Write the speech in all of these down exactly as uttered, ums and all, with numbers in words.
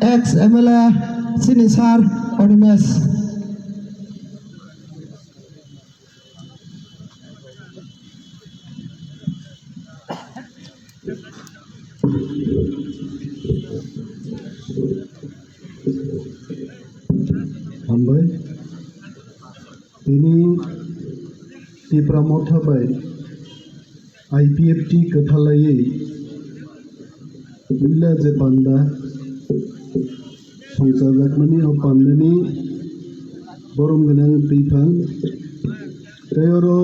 Ex M L A chini sir Animesh. Hambai. Tini Tipra Motha bai I P F T kwthalaiwi puila je panda songchajakmani, o pandani borom gwnang twiphang tei oro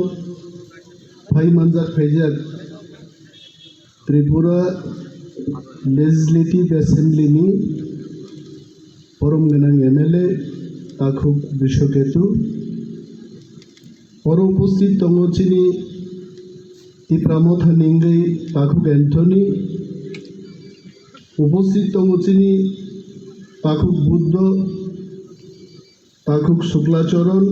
phai manjak phaijak Tripura Legislative Assembly ni borom gwnang M L A Takhuk Biswaketu. Oro upasthit tongo chini Tipra Motha ni wngwi Takhuk Anthony, upasthit tongo chini Takhuk Buddho, Takhuk Sukla Charan.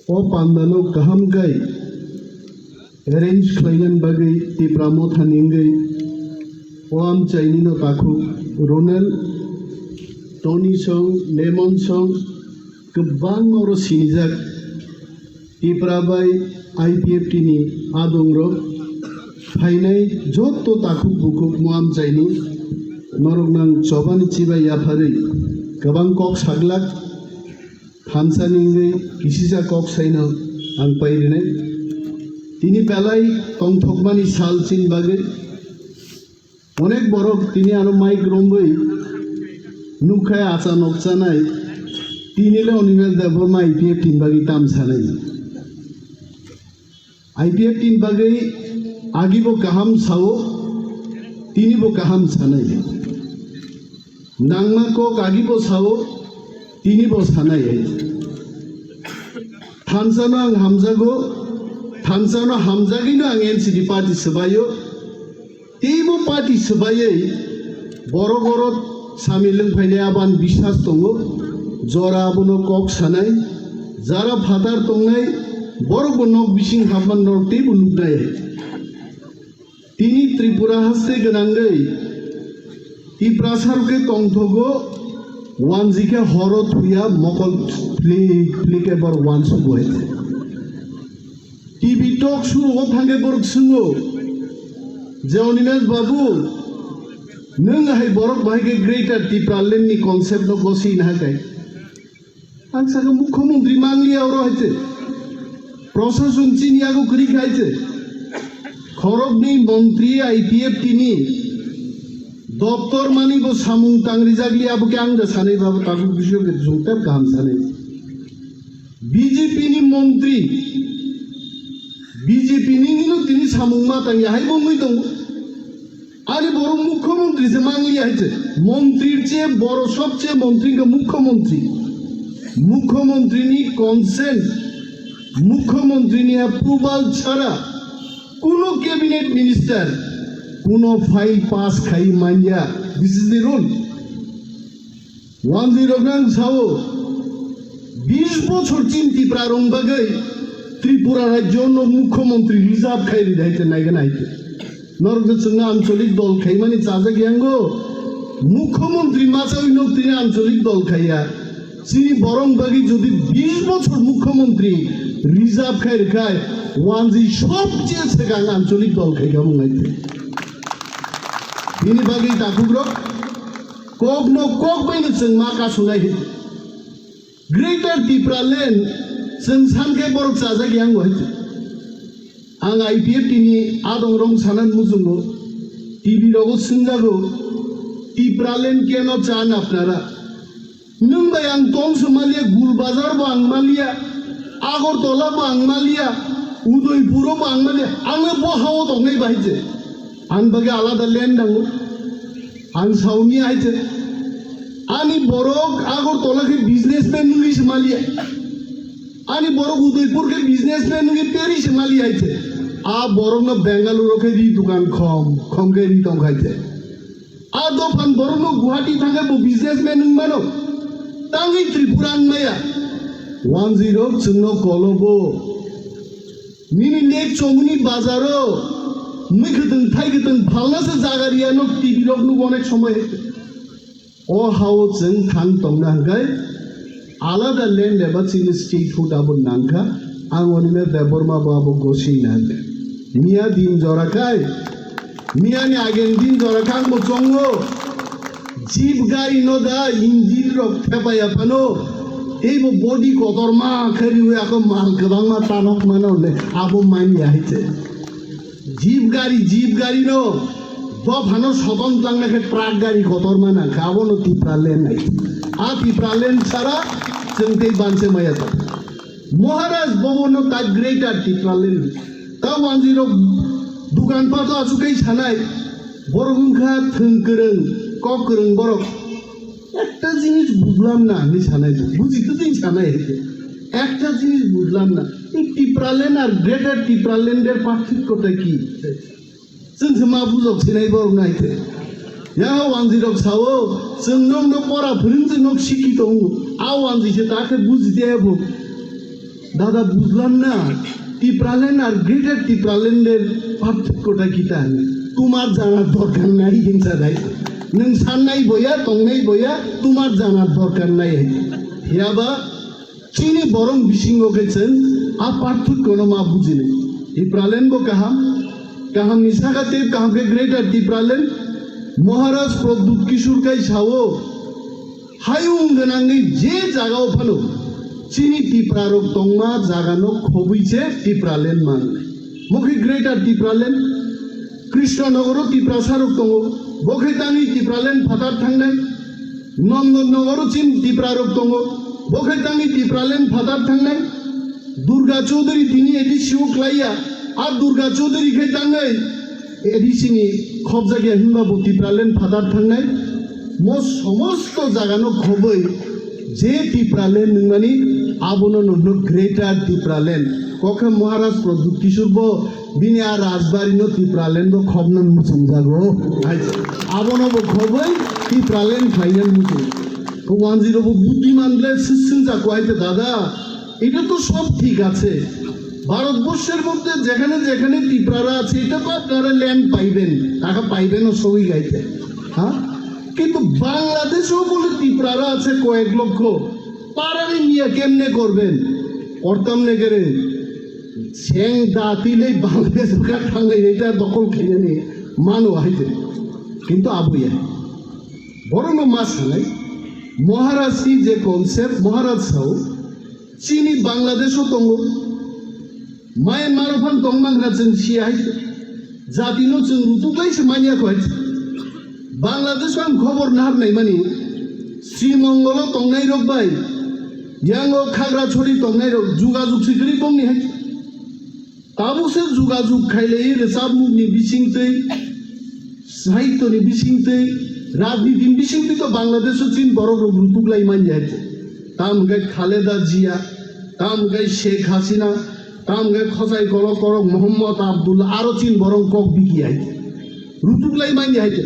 O pandano kaham khe arrange khlainani bagwi Tipra Motha ni wngwi o amchaini no Takhuk Ronel, Tony song, Lemon song, kwbangma oro sinijak Tipra bai I P F T ni adongrok phainai joto takhuk bukhuk mo amchaini norok nang chobani chibai yapharwi kwbang kok saglak thansa ni wngwi kisisa kok saino ang pai rinai. Tini belai tongthokmani sal chini bagwi. Onek borok tini ano mic romwi nukha acha nokchanai, tini le Animesh Debbarma I P F T ni bagwi tam sanai. I P F T ni bagwi agi bo kaham sao, tini bo kaham sanai. Nangma kok agi bo sao, tini bo sanai. Thansa no ang hamjago, thansa no hamjagwi no ang N C P party swbaio. Teibo party swbaiwi borok oro samil wng phainai abo ani biswas tongo. Jora abono kok sanai, jara phatar tongnai borok bo nok bising hapman norok teibo nuknai. Tini Tripura haste gwnangwi Tiprasa rok khe tongthogo, wanji khe horo thuya mokol phlik phlik khe borok wansugo hai. T V talk show o thangkhe borok swngo je, "Animesh babu, nwng hai borok bahai khe Greater Tipraland ni concept no gosi na hai kai?" Ang sakha mukhyamantri mangliya oro hai se. Prosason chini yago kwrwi kha hai se. Khoroknwi montri I P F T ni doptor mani bo samung tangrijak liya, abo khe ang da sanai, babo tabuk bisio khe jungtep kaham sanai. B J P ni montri, B J P ni nino tini samung ma tangya hai bo wngwi tongo. Ani borok mukhyamantri se mangliya hai se. Montri che boro sobche montri wngkha mukhyamantri. Mukhyamantri ni consent, mukhyamantri ni approval chara kuno cabinet minister kuno file pass khai manya. This is the rule. Wanjwi rok nang sao, bis bochor chin Tipra rong bagwi Tripura rajyo no mukhyamantri reserve khai ri dai te naiga nai te. Norok de chwngno ancholik dol khaimani chajak yango. Mukhyamantri machawi nok tini ancholik dol khaiya. Chini borong bagwi jodi bis bochor mukhyamantri reserve khai rwkhai, wanjwi sobche swkang ancholik dol khaikha mung nai te. Bini bagwi takhukrok Kokno kok baino chwng ma kasunai hai. Greater Tipraland chwng sankhe borok chajak yango hai. Ang I P F T ni adong rong sanan muchungo, T V rogo swngjago, "Tipraland keno chan apnara?" Nwng bai ang tong se maliya, Gul Bazar bo ang maliya, Agartala bo ang maliya, Udaipur bo ang maliya, ang bo hao tongnai bahai je. Ang bagwi alada land nango. Ang sauni hai je. Ani borok Agartala khe businessman wngwi se maliya. Ani borok Udaipur khe businessman wngwi peri se maliya hai je. A borokno Bengaluru khe ri dukan khom, khom khe ri tong hai je. A dophan borokno Guwahati thangkhe bo businessman wng mano. Tangwi Tripura wng maya. Wanjwi rok chwngno kolobo. Nini nek chomuni bazaro mui kwtwng thai kwtwng phalna se jaga riya nok T V rok nuk onek somoi hai. O hao chwng thang tongna hwnkhe alada land eba chini statehood abo nangkha. Ang onina Debbarma bo abo gosina hwnkhe. Miya din jora khai, miya ni agen din jora khai ang bo chongo. Jeep gari no da engine rok thepaya phano, tei bo body kotorma khe riwi ako mal kwbangma tanok mano le abo manya hai se. Jeep gari, jeep gari no dophano sodom tangna khe truck gari kotorma nangkha, abono Tipraland hai. A Tipraland sara chwng tei banse maya tong. Maharaj bobo no ta greater Tipraland. Ta wanjwi rok dukan pato aswk kai sanai. Borok wngkha thwng kwrwng, kok kwrwng borok. Ekta jinis bujlam na hinwi sanai bo. Buji kwtwi sanai hai khe. Ekta jinis bujlam na. Ei Tipraland ar Greater Tipraland er parthokyo ta ki? Chwng se ma bujok sinai borok nai khe. Ya wanjwi rok sao, chwng nok no pora phwrwng se nok siki tongo. A wanjwi se ta khe buji de bo. Dada bujlam na, Tipraland ar Greater Tipraland er parthokyo ta kita hinwi. Tumar jana dorkar nai hinsa dai. Nwng sannai boya, tongnai boya, tumar jana dorkar nai hai. Hiyaba chini borok bisingo khe chwng a parthokyo no ma bujinai. Tipraland bo kaham, kaham ni saka tei kaham khe Greater Tipraland. Maharaj Pradyut Kishore kai sao, Hayung gwnangni je jagao phano chini Tipra rok tongma jagano khobwi se Tipraland man. Bo khe Greater Tipraland, Krishnanogoro Tiprasa rok tongo, bo khe tangwi Tipraland phatar thangnai. Nandannogoro chini Tipra rok tongo, bo khe tangwi Tipraland phatar thangnai. Durga Chaudhary tini A D C o klaiya, a Durga Chaudhary khe tangwi A D C ni khobjakya hinba bo Tipraland phatar thangnai. Mo somosto jagano khobwi je Tipraland nungmani abono nokno Greater Tipraland. Kokha Maharaj Pradyut Kishore bo bini a rajbari no Tipraland bo khobna muchungjago. Abono bo khobwi Tipraland khlaina muchung. Wanjwi rok bo buddiman le sising jako hai te dada. এটা তো সব ঠিক আছে, ভারতবর্ষের মধ্যে যেখানে যেখানে তিপ্রারা আছে, এটা তো আপনারা ল্যান্ড পাইবেন, টাকা পাইবেন ও সবই গাইতে, হ্যাঁ? কিন্তু বাংলাদেশেও বলে তিপ্রারা আছে কয়েক লক্ষ, তারারে নিয়ে কেমনে করবেন? করতাম না কেরে, সেং দাঁতিলেই বাংলাদেশ সরকার থাকলে এটা দখল খেয়ে নিয়ে মানো হাইতে, কিন্তু আবুয়া বড় মাস নাই। মহারাজ কি যে কনসেপ্ট, মহারাজ সাহেব, Chini Bangladesh o tongo. Myanmar o phan tong mangra chwng siya hai. Jati no chwng rutuk lai se manya kho hai. Bangladesh o ang khobor nahar nai mani. Sri Mongol o tongnai rok bai. Yang o Khagrachari tongnai rok jugajug sikri bongni hai. Tabuk se jugajug khailai rwchapmung ni bisingtwi, sahityo ni bisingtwi, rajniti ni bisingtwi to Bangladesh o chini borok rok rutuk lai manya hai. Tam hwnkhe Khaleda Jia, tam hwnkhe Sheikh Hasina, tam hwnkhe Khosai Kolok Korok Mohammad Abdullah, aro chini borok kok biki hai. Rutuk lai manya hai.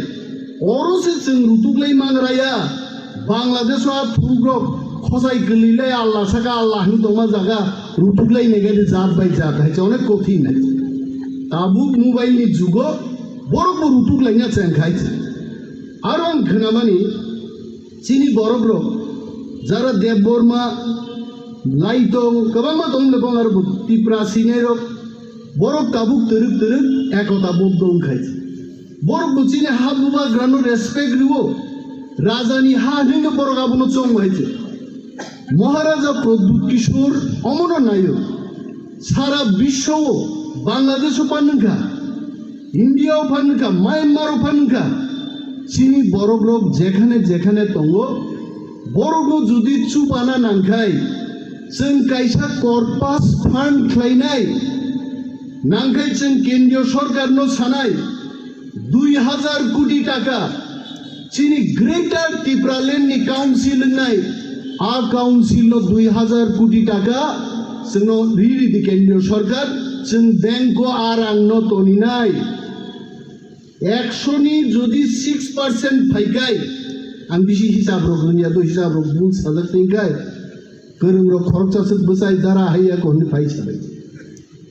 Oro se chwng rutuk lai man raya. Bangladesh o a thuruk rok khosai kwlwi lai Allah saka Allah hin tongma jaga rutuk lai nege de jat bai jat hai. Onek kothin hai. Tabuk mobile ni jugo borok bo rutuk lai na cheng khai. Aro ang khnamani chini borok rok jara Debbarma laitong kwbangma tong le bong aro bo Tipra sinai rok borok tabuk twrwk twrwk ekota bodh dong khai. Borok bo chini ha bubagrano respect rwo. Rajani ha hinwi borok abono chong bai se. Maharaja Pradyut Kishore omono nayo. Sara biswo o Bangladesh o phan wngkha, India o phan wngkha, Myanmar o phan wngkha. Chini borok rok jekhane jekhane tongo, borok no jodi chubana nangkhai, chwng kaisa corpus fund khlainai. Nangkhai chwng kendriyo sorkar no sanai, dui hajar koti taka chini Greater Tipraland ni council wngnai, a council no dui hajar koti taka chwngno ri ri di kendriyo sorkar, chwng bank o a rang no toninai. Ekso ni jodi six percent phaikai, ang bisi hisab rok rwngya do, hisab rok bul sajak tengkai, kwrwng rok khoroksa swk bwsai dara haiya ko hwnwi phai sanai.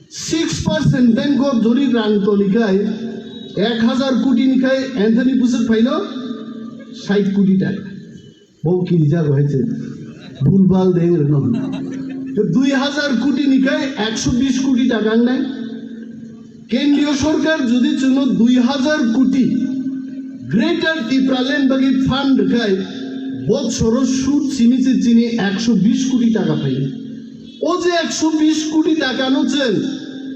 Six percent bank o jodi rang tonikai, ek hajar koti ni khai Anthony bwswk phaino sait koti taka. Bo kirijago hai se. Bulbal de wngre no. To dui hazar koti ni kai ekso bis koti taka wngnai. Kendriyo sorkar jodi chwngno dui hazar koti Greater Tipraland bagwi fund rwkhai, botsoro sud simi se chini ekso bis koti taka phaio. O je ekso bis koti taka no chwng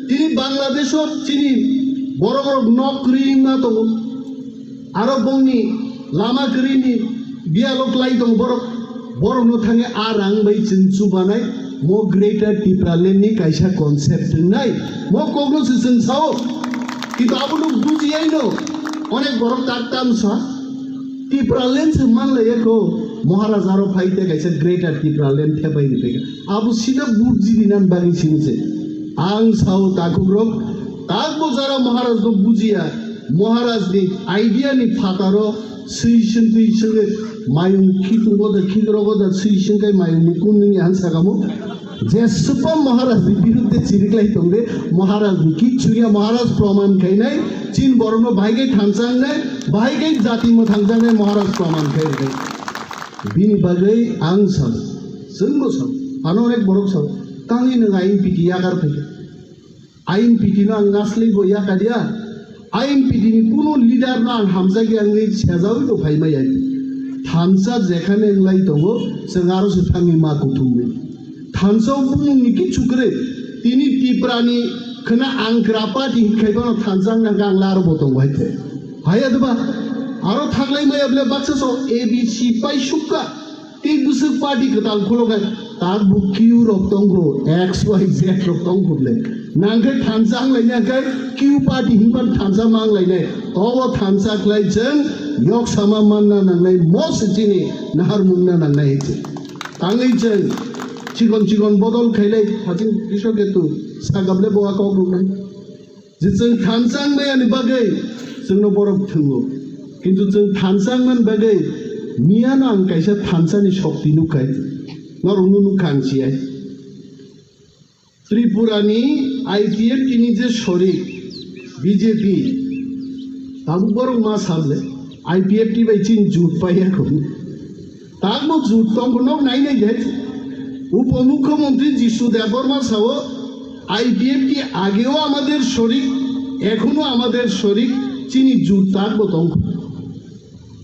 tini Bangladesh o chini borok rok nok kwrwi wngma tongo. Aro bongni lama kwrwini biyalo klai tong borok, borokno thangwi a rang bai chwng chubanai mo Greater Tipraland ni kaisa concept wngnai mo kokno se chwng sao. Kintu abono bujiyaino onek borok tak tam sa Tipraland se manlaiya ko Maharaj aro phaite kaisa Greater Tipraland thepai ni phaikha abo sida bujidi nan bagwi sini se ang sao takhuk rok tak bo jara Maharaj no bujiya. Maharaj ni idea ni phataro swi sengwi sengwi mayung khitungo da khikrogo da swi sengkai mayung ni kun nini han sakamo. Jeswkpa Maharaj ni birudde chiriklai tongde, Maharaj ni kichu ya, Maharaj proman khainai, chin borokno bahai kai thansangnai, bahai kai jati mo thangsangnai Maharaj proman khainai. Bini bagwi ang sao, chwngbo sao, ano onek borok sao, tangwi nwng I N P T yakar phaikha. I N P T no ang naslai bo yakadia. I N P T ni kuno leader no ang hamjakya wngwi sejawi bo phaimaya. Thansa jekhane wnglai tongo, chwng aro se thangwi ma kuthumwi. Thansa o bumung ni kichu kwrwi. Tini Tipra ni khwna ang kra party hinkhai bono thansa wngna ang laro bo tongo hai khe. Haya deba? Aro thaklai maya bole baksa so A B C pai sukka. Tei bwswk party kwtal khuloknai, tak bo Q rok tongkho, X Y Z rok tongkho le. Nangkhe thansa wnglainai khe Q party hinba thansa ma wnglainai. Tobo thansa khlai chwng yoksama manna nangnai, mo se chini nahar mungna nangnai hai se. Tangwi chwng chikon chikon bodol khailai, haching Krishna Ketu sagable bo a kok rwnai. Je chwng thansa wngmaya ni bagwi chwngno borok thwngo. Kintu chwng thansa wngmani bagwi miyano ang kaisa thansa ni shokti nukha. Norokno nukha ang siyai. Tripura ni I P F T ni je sorik B J P, tabuk borok ma sable I P F T bai chini jut paiya kho. Tamo jut tongkho nok nai nai de. Upomukhyamantri Jishu Debbarma sao, I P F T আগেও আমাদের শরিক, এখনো আমাদের শরিক, chini jut takbo tongkho.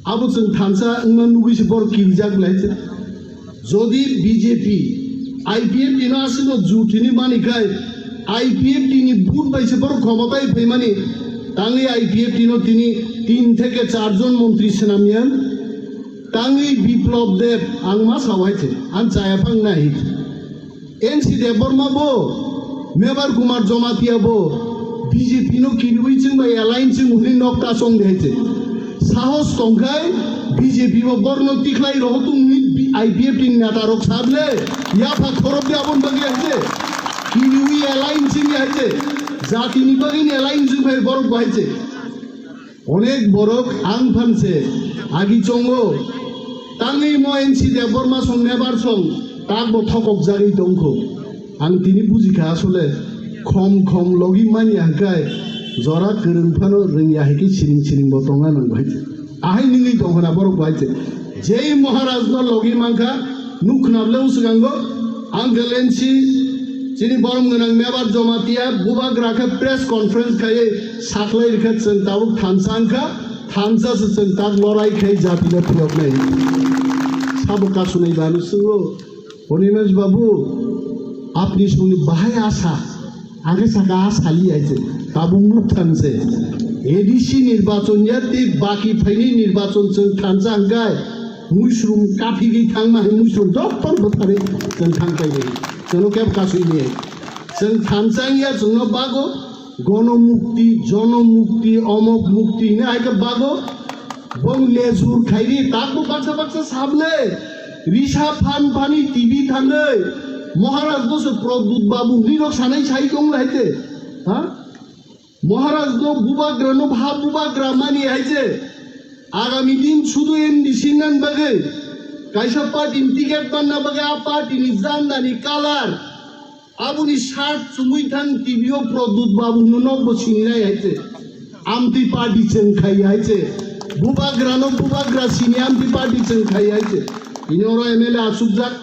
Abo chwng thansa wngma nugwi se borok kirijak lai se. Jodi B J P I P F T no aswkno jut hini mani khai, I P F T ni vote bai se borok khomotai phaimani, tangwi I P F T no tini tin theke char jon montri swnamya. Tangwi Biplab Deb, ang ma sao hai se, ang chaya phang nai. N C Debbarma bo, Mebar Kumar Jamatia bo, B J P no kiriwi chwng bai alliance chwng hwnwi nok ta chong de hai se. Sahos tongkhai B J P bo borno tikhlai rohotong ni I P F T ni neta rok sable, yapha khorok de abon bagwi hai se. Kiriwi alliance chwng hai se. Jati ni bagwi ni alliance chwng bai borok bo hai se. Onek borok ang phan se agi chongo. Tangwi mo N C Debbarma song Mebar song tak bo thokok jagwi tongkho. Ang tini bujikha asole khom khom logi manya hwnkhe jora kwrwng phano rwngya hai khe siring siring bo tongna nang bai. Ahai nini tongkhana borok bai se. Jei Maharaj no logi mankha, nuk khna bwlai swkango, Uncle N C, chini borom gwnang Mebar Jamatia, bubagra khe press conference khaiwi saklai rikha chwng tabuk thansa wngkha, thansa se chwng tak lorai khai jati le phiyoknai. Sabo kasunai banu swnglo, Animesh babu, apni songni bahai asa, age saka asa li aise, tabuk nuk thanse. A D C nirbachon ya tei baki phaini nirbachon chwng thansa hwnkhe, Muisrum kaphigwi thangma hai muisrum jotto bwthari chwng thang painai. Chwngno kebo kasui nai. Chwng thansa wngya chwngno bago gono mukti, jono mukti, omok mukti hwnwi hai khe bago. Bong lejur khairi takbo baksa baksa sable. Risa phan phani T V thangwi Maharaj no se Pradyut Babu hwnwi rok sanai sai tong lai te. Ha? Maharaj no bubagra no bha bubagra mani hai je agami din sudu M D C nan bagwi kaisa party ni ticket manna bagwi a party ni janda ni colour aboni shirt chumui thang T V o Pradyut Babu no nok bo sini nai hai je amtwi party chwng khai hai je bubagra no bubagra sini amtwi party chwng khai hai je Ini oro M L A achukjak,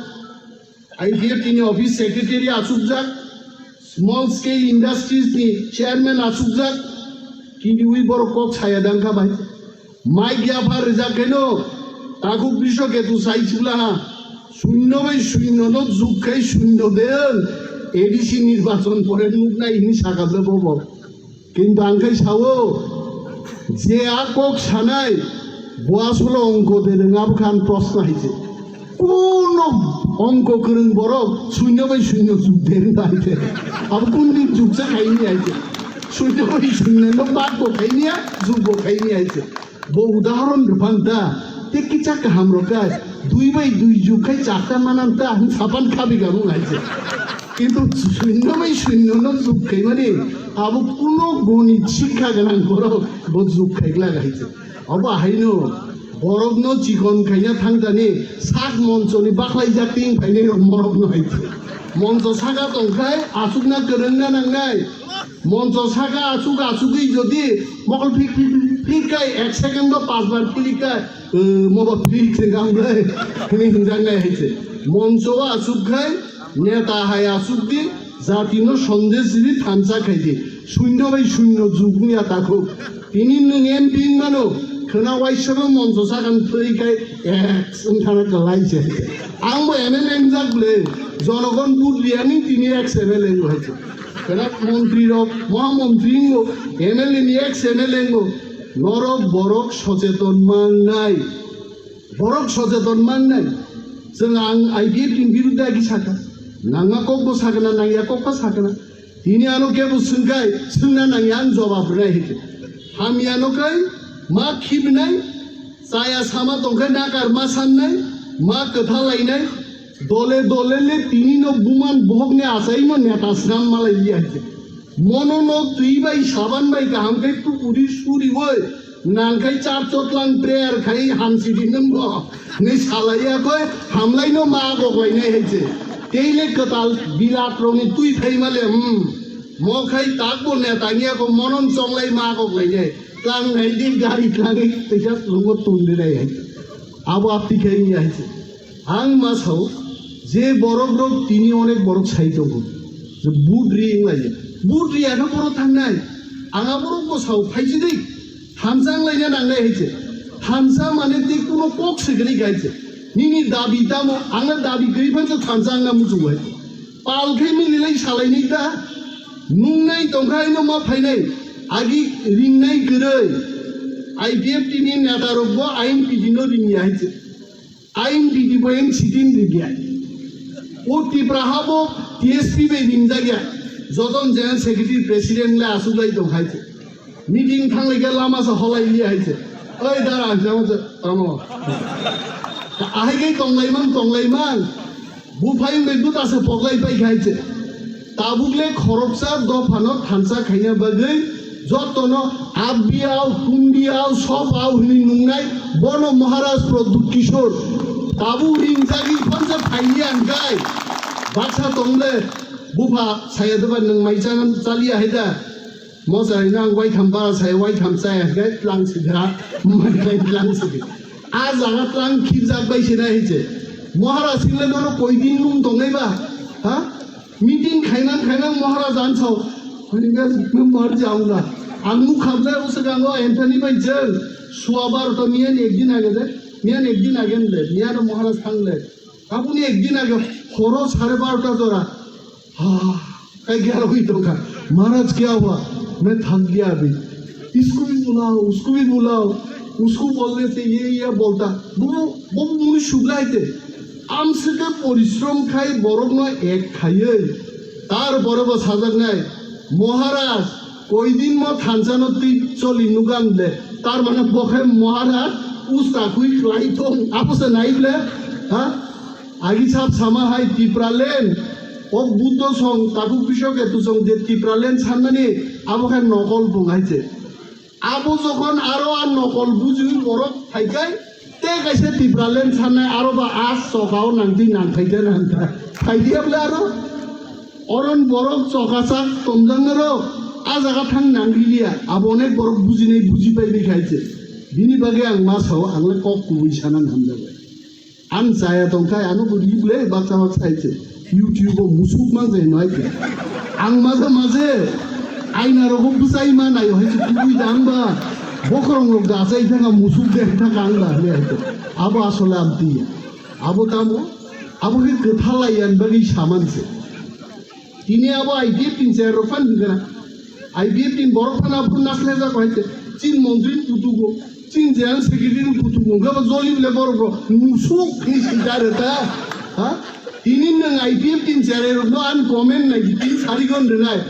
I P F T ni office secretary achukjak, small scale industries ni chairman achukjak, kini wi borok kok saya dangkha bai. Mike yapha rijak keno, takhuk Brisho Ketu sai chula ha, shunyo bai shunyo no juk khai shunyo den, A D C nirbachon pore nuknai hini sakha bobo. Kintu ang khai sao, je a kok sanai, bo asolo ongko de rwng abo khan proshno hai se. Kuno ongko kwrwng borok shunyo bai shunyo juk de rwng hai se. Abo kun din juk sa khaini hai se. Shunyo bai shunyo no bad bo khaini ya, juk bo khaini hai se. Bo udahoron rwphang da, tei kisa kaham rok kha, dui bai dui juk khai chakta manan ta, hwn sapan khabi gabung hai se. Kintu shunyo bai shunyo no juk khaimani, abo kuno goni sikha gwnang borok bo juk khai glak hai se. Abo haino borokno chikon khaina thangtani sak monchoni bakhlaijak ting phainai rok morokno hai se. Moncho saka tongkhai achukna kwrwngna nangnai. Moncho saka achuk achugwi jodi mokol phik phik phik phik khai ek second o pas bar phik khai, eh, mobo phik se gam bai hwnwi hwnjaknai hai se. Moncho o achuk khai neta hai achuk di, jati no sondesh ridi thansa khai di. Shunyo bai shunyo juk wngya takhuk. Tini nwng M P wngmano, khwna waisano moncho sakani thwi khai, eh, wngthana kwlai se. Ang bo M L A wngjak le, jonogon vote riyani tini ex M L A wngwi hai se. Khwna montri rok, mohamontri wngo, M L A ni ex M L A wngo. Norok borok socheton mangnai. Borok socheton mangnai. Chwng ang I P F T ni birudde agi sakha. Nangma kokbo sakha na, nangya kokbo sakha na. Tini ano kebo swngkhai, swngna nangya ang jobab rwnai hai khe. Hamyano khai ma khibnai, chaya sama tongkhai nakar ma sannai, ma kwtha lainai, dole dole le tini no buman bohok ni achai no neta swnam malai liya hai khe. Mono no twi bai saban bai kaham khai pukuri suri oi, nang khai char chotlang prayer khai hamsi di nang bo. Ni salaiya koi hamlai no ma gok lainai hai se. Tei le kwtal bilat rok ni twi phai ma le, hmm. Mo khai tak bo neta niya ko monon chonglai ma kok lai nai. Tlang nai di gari tlang i tisa lungo tun di nai hai. Abo apti khai ni hai se. Ang ma sao je borok rok tini onek borok sai tongo. Je vote ri wng lai. Vote ri ano borok thang nai. Ang abo rok bo sao phai si di. Thansa wng lai na nang nai hai se. Thansa mane tei kuno kok se gri gai se. Nini dabi tamo ang na dabi gri phan se thansa wng na muchung hai. Pal khe mililai salainai ta. Nungnai tongkha haino ma phainai. Agi ringnai kwrwi. I P F T ni neta rok bo ain pidi no ringya hai se. Ain pidi bo ain sitin ringya. O Tipra ha bo T S P bai ringjak ya. Joton General Secretary President le asuk lai tong hai se. Meeting thanglai khe lama se holai li hai se. Oi dara ang jamo se tamo. Ahai khe tonglai mang tonglai mang. Buphai wngwi duta se poklai pai khai se. Tabuk le khoroksa dophano thansa khaina bagwi jotono abbiao, tumbiao, sopao hwnwi nungnai bono Maharaj Pradyut Kishore. Tabuk ringjagwi phansa phailiya hwnkhe baksa tongle bupha saya doba nwng mai chaliya hai da. Mosa hino ang waitham bara saya, waitham chaya hwnkhe tlang sikha, mai tlang sikha. A jaga tlang khibjak bai se nai hai se. Maharaj hingle nono koi din nung tongnai ba? Ha? Meeting khaimang khaimang Maharaj ansao. Hwnwi mar jauna. Ang nuk khamjak uswk ango Anthony bai jeng. Suwa barota miyan ekdin age de. Miyan ekdin age le. Miyan Maharaj thang le. Aboni ekdin age horo sare barota jora. Ha, kai gya roi to ka. महाराज क्या हुआ? मैं थक गया अभी। इसको भी बुलाओ, उसको भी बुलाओ। उसको बोलने से ये, ये बोलता। Bo, bo muni suglai te. Amsike porishrom khai borok no ek khaiwi. Tar pore bo sajak nai. Maharaj, koi din mo thansa no twi choli nugan le. Tar mane bo khai Maharaj usta khui klai thong. Abo se nai le. Ha? Agi sab sama hai Tipraland, o Buddho song, takhuk Bishok Ketu song je Tipraland sanmani, abo khe nokol bung hai se. Abo jokhon aro a nokol bujiwi borok phaikai, te kaisa Tipraland sannai aro ba a chokao nangtwi nangthaikhe nangkha. Phaidi abole aro oron borok choka chak tongjaknai rok a jaga thang nangliya, abo onek borok bujinai bujipai bai khai se. Bini bagwi ang ma sao, ang le kok kubui sana hamjabai. Ang chaya tongkhai, ano bo ribwle baksa baksa hai se. YouTube o musuk man jai no hai se. Ang maje maje aina rogo bwsai ma naio hai se, kubui da ang ba bokhorong rok da achai thaka musuk de thaka ang ba le hai se. Abo asole amtwi. Abo tamo, abo khe kwthalai yang bagwi saman se. Tini abo I P F tin chair rok phan hingkha na. I P F tin borok phan aphuru naslajak hai se. Chin montri ni putugo, chin general secretary ni putugo, hingkha bo joli bole borok rok musuk ni sida reta. Ha? Tini nwng I P F tin chair rok no an comment nai di, tin sari gon rwnai.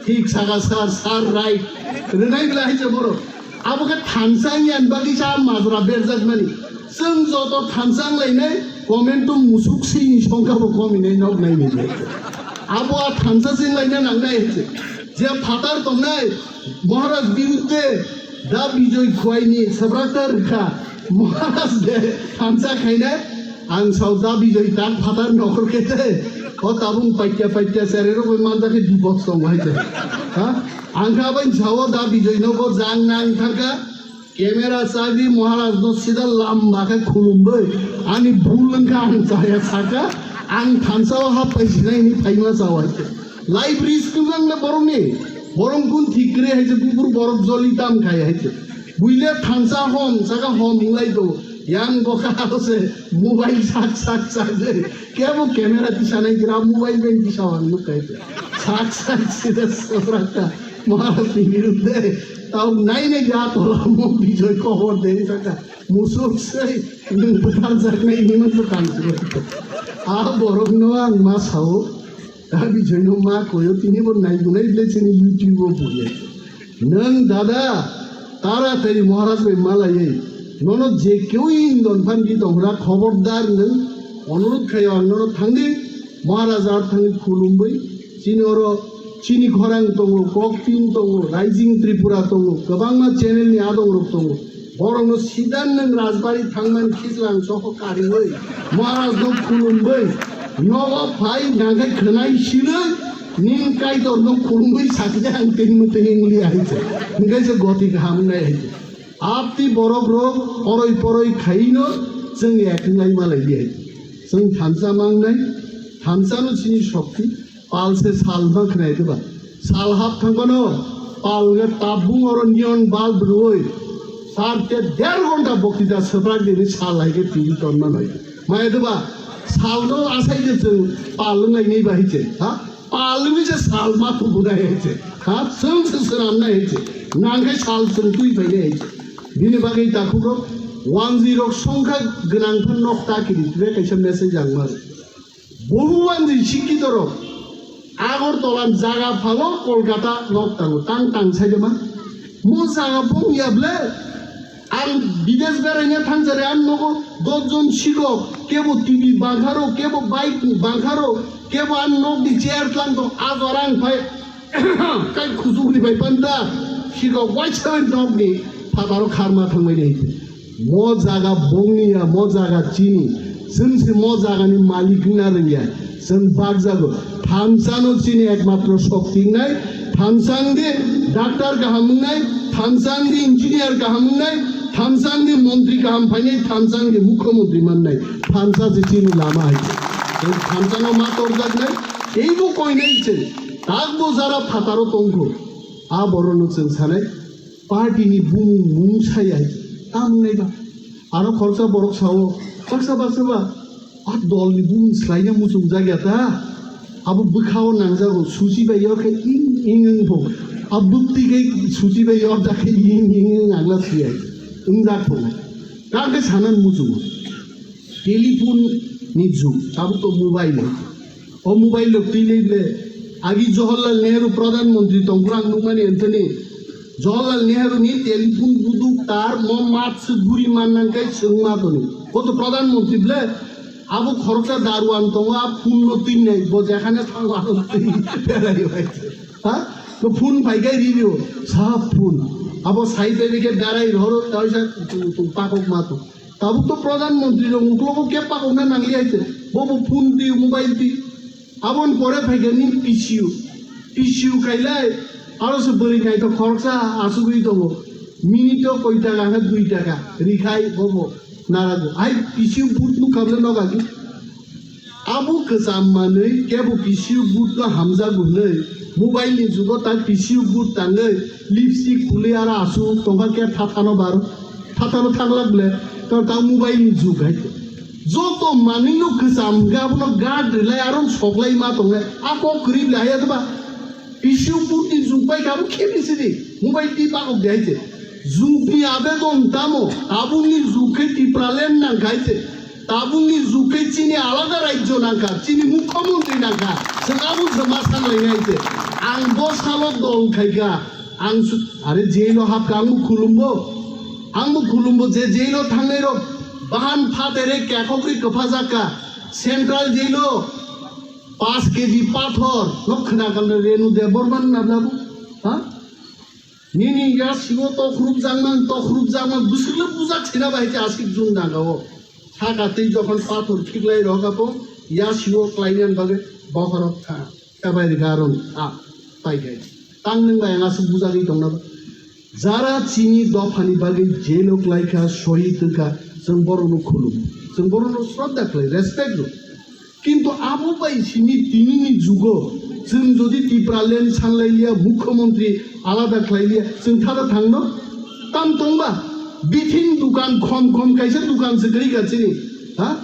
Thik saka sir, sir right. Rwnai bole hai se borok. Abo khe thansa wngya ni bagwi sa majra berjak mani. Chwng joto thansa wnglainai, comment o musuk sini songkha bo kominai nok nai ni je. Abo a thansa se wnglaina nangnai se. Je phatar tongnai, Maharaj birudde da Bijoy Khwai ni sabrakta rwkha. Maharaj de thansa khainai, ang sao da Bijoy tak phatar nokhor khe te. O tabung paikya paikya sere rok bai manja khe dibok song hai te. Ha? Ang kha bai sao da Bijoy no bo jang nang thangkha. Camera chagwi Maharaj no sida lamba khe khulumbai, ani bul wngkha ang chaya saka, ang thansa o hap pai sinai ni phaima chawai. Life risk wng le borok ni, borok gun thik kre hai se, bubur borok joli tam khai hai se. Buile thansa hom, saka hom hinglai do, yang boka aro se mobile sak sak sak de, kebo camera tisa nai gira mobile bai tisa wang nuk khai se. Sak sak sida sabrakta. Maharaj ni birudde tau nai nai ja tola mo Bijoy kobor de saka musuk sei nwng bwthar jak nai ni man tang suk. A borok no ang ma sao, a Bijoy no ma koyo tini bo nai bunai le chini YouTube o buye. Nwng dada tara tari Maharaj bai malai nono je keu in don phan di dong ra khobor dar nwng onurud khayo ang nono thang di Maharaj ar thang di khulum bai. Chini oro chini khorang tongo, Koktin tongo, Rising Tripura tongo, kwbangma channel ni adong rok tongo. Borok no sidan nwng Rajbari thangmani khichlang soho kariwi, Maharaj no khulumwi, nogo phai nangkhe khwnai sinwi, ning Kaitor no khulumwi sakhe ang tini mwtwi wngli hai se. Hingkhe se goti kaham wngnai hai se. Apti borok rok oroi poroi khaino chwng ek wnglai malai di hai se. Chwng thansa mangnai, thansa no chini shokti, Pal se sal ma khnai diba? Sal hap thang bano, pal ge tabung oro neon bulb rwui. Sar te der ghonta boktita swprak dini sal hai ge T V ton ma nai. Maya diba? Sal no asai je chwng pal ngai nei ba hiche, ha? Pal ni je sal ma tu bunai hiche, ha? Chwng se swnam nai hiche. Nang khe sal chwng twi pai nai hiche. Bini bagwi takhuk rok one G rok songkha gwnang phan nok ta kiri twi kaisa message ang ma. Bohuwanji sikkitorok Agartala jaga phalo Kolkata nok tango tang tang saidema. Mo jaga bong yable ang bidesh beraina thangjare ang nogo dos jon sikok kebo T V bangkharo kebo bike bangkharo kebo ang nokni chair tlang tong agar ang phai kai khujukni bai panda sikok waisa nokni phataro kharma thangbai nai. Mo jaga bongni ya, mo jaga chini. Chwng se mo jaga ni malik wngna rwngya. Chwng bakjago. Thamsano chini ekmatro shokti wngnai. Thamsang di doctor kaham wngnai. Thamsang di engineer kaham wngnai. Thamsang di montri kaham phainai. Thamsang di mukhyamantri mannai. Thamsa se chini lama hai. Chwng thamsano ma torjaknai. Teibo koinai se. Takbo jara phataro tongkho. A borokno chwng sanai. Party ni bumung mung sai hai. Tam wngnai ba. Aro khoroksa borok sao, baksa baksa ba, a dol ni bumung swlaina muchung jak ya ta. Abo bwkhao nangjago, suchi bai yor khe ing ing ing bo. A bwktwi khe suchi bai yor jak khe ing ing ing angla siyai. Wngjak bo. Kar khe sanan muchungo. Telephone ni jug, tabuk to mobile. O mobile rok twi le le. Agi Jawaharlal Nehru Pradhan Mantri tongphuru ang nukmani Anthony. Jawaharlal Nehru ni telephone buduk tar mo mat se guri man nang kai chwng ma toni. Bo to Pradhan Mantri ble. Abo khoroksa daruan tongo a phone no twi nai bo jekhane thango abo twi belai bai. Ha? To phone pai kai ribio. Sa phone. Abo sai bai ke darai horo taisa pakok ma to. Tabuk to Pradhan Mantri rok uklogo khe pakokna nangli hai se. Bobo phone twi, mobile twi. Aboni pore phaikha nini P C U. P C U kailai, aro se bwrwi naithok khoroksa achugwi tongo. Minute o koi taka hwnkhe dui taka. Rikhai bobo. Narago. Ai P C U booth nukha bwle nokagi. Abo kwcham manwi kebo P C U booth no hamjago hwnwi mobile ni jugo ta P C U booth tangwi lipstick khulwi aro aswk tongkha khe thathano baro. Thathano thanglak bwle. Karon ta mobile ni jug hai. Joto manwi no kwcham hwnkhe abono guard rwlai aro soklai ma tongnai. A kok kwrwi bwle haiya doba. P C U booth ni jug bai kha bo khe ni sidi. Mobile twi bakok de hai se. Jug ni abedon tamo. Tabuk ni jug khe Tipraland nang kha hai se. Tabuk ni jug khe chini alada rajyo nang kha, chini mukhyamantri nang kha. Chwng abo se ma sanglai nai se. Ang bo salo dol khai kha. Ang su-, are jail o hap kha, ang bo khulumbo. Ang bo khulumbo je jail o thangnai rok bahan phatere kekhokri kwphajak kha. Central jail o Paanch K G pathor no khwna kal Renu Debbarma na labu. Ha? Nini ya sigo tokhrup jangman, tokhrup jangman, bwswkle bujak sina bai khe aswk jung dangao. Saka tei jokhon pathor khiklai rok apo, ya sigo klainan bagwi bokhorok tha. Kabai rika rong a pai khe. Tang nung bai ang aswk bujagwi tongna ba. Jara chini dophani bagwi jail o klai kha, sohid wng kha, chwng borokno khulum. Chwng borokno shraddha khlai, respect rw. Kintu abo bai simi tinini jugo chwng jodi Tipraland sanlai liya, mukhyamantri alada khlai liya, chwng thada thangno? Tam tongba, bithing dukan khom khom kaisa dukan se kwrwi ka chini, ha?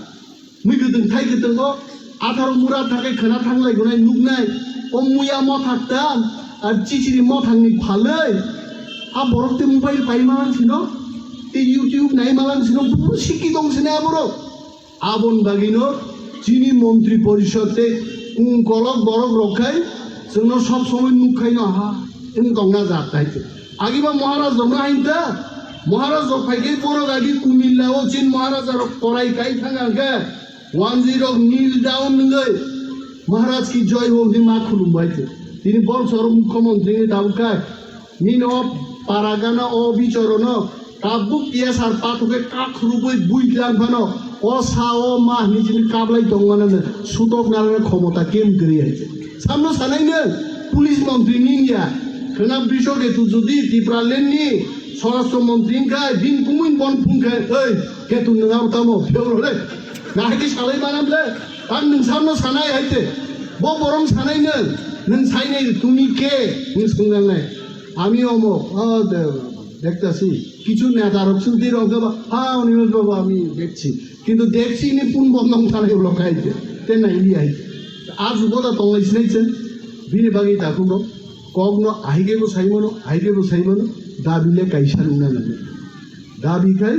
Mui kwtwng thai kwtwngo, atharo mura thakai khwna thanglai gonai nuknai, o muya mothak tam, ar chichiri mothangni phalwi, a borok te mobile pai malang sino, te YouTube nai malang sino, buru sikki tong sini aborok. Aboni bagwino chini montri porishod tei ungkolok borok rok khai chwngno sob somoi nuk khaino ha wng tongna jat hai. Agiba Maharaj rokno hain ta, Maharaj rok phai khe borok agi kumilla o chin Maharaj rok korai kai thang ang khe wanjwi rok kneel down wngwi Maharaj ki joy ho hwnwi ma khulum bai khe. Tini bor sor mukhyamantri ni tabuk khai nini o paragana o bichorono Tabuk T S R pathok khe kakhurubui bui tlang phano, o sa o ma hinwi chini kablai tongmano no sutok narwkna khomota kem kwrwi hai. Samno sanai no police montri ni ya, khwna bisok hetu jodi Tipraland ni swarashtra montri wngkha, bini kumui bon phung khe, "Oi, hetu nwng abo tamo phiyok rw le?" Nahai khe salai manam le, ang nwng samno sanai hai te. Bo borong sanai no, nwng sainai tumi ke, nwng swngnangnai. Ami omok, o de-, Dekta si, kichu neta rok sung di rok ba, ha, Animesh babu, ami dekchi. Kintu dekchi ni pun bondong thani ulo khai te, te nai li ai. A jugo da tonglai sinai chen, bini bagi ta kuno, kok no ahige bo sai mano, ahige bo sai mano, dabi le kaisa nungna nang. Dabi khai,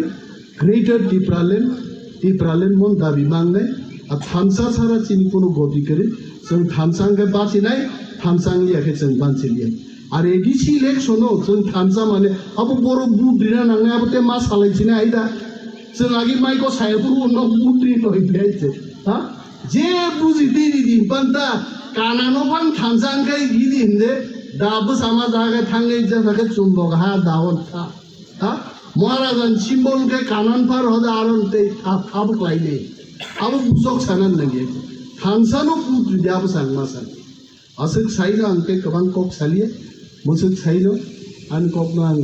Greater Tipraland, Tipraland mon dabi mangnai, a thansa sara chini kuno goti kari, chwng thansa hwnkhe bachinai, thansa wngya khe chwng banchi liya. Ar A D C election o chwng thansa mane abo borok vote rina nangnai abo te ma salai chini aida. Chwng agi mai ko sai buru no vote ri noi bai se. Ha? Je buji di di di panta kana no phan thansa angkai di di hinde da bu sama jaga thangai ja jaga chumbok ha da on tha. Ha? Maharajan symbol ke kanan par hoda aron te tha tha bu klai nei. Abo bujok sanan nangi. Thansa no vote ri di abo sang ma sang. Aswk saino ang tei kwbang kok saliya, mwswk saino ani kokno ang,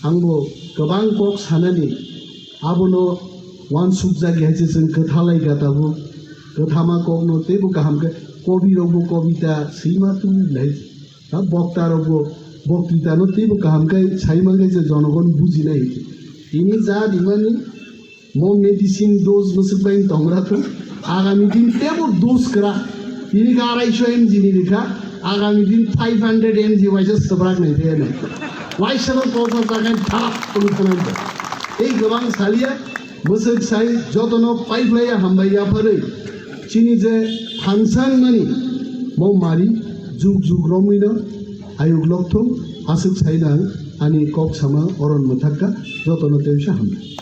angbo kwbang kok sanani, abono uansukjak ya se chwng kwthalai gata bo, kwthama kokno teibo kaham khe kobi rokbo kobita swima tubui lai, ha, bokta rokbo boktritano teibo kaham khe saima khe je jonogon bujinai. Tini ja rimani Mo medicine dose bwswk bai tongra thung. Agami din tebo dose kwrak. Tini kha arai so M G ni rikha. Agami din five hundred M G waisa swbrak nai phe nai. Waisa no kok sa jaga thap tong thanai. Ei gabang salia bwswk sai jotono pai phlai ya hambai ya pharwi. Chini je thansang mani mo mari juk juk romwi no ayuk lok thung aswk sai nang ani kok sama oron mwthakka jotono tebsa hambai.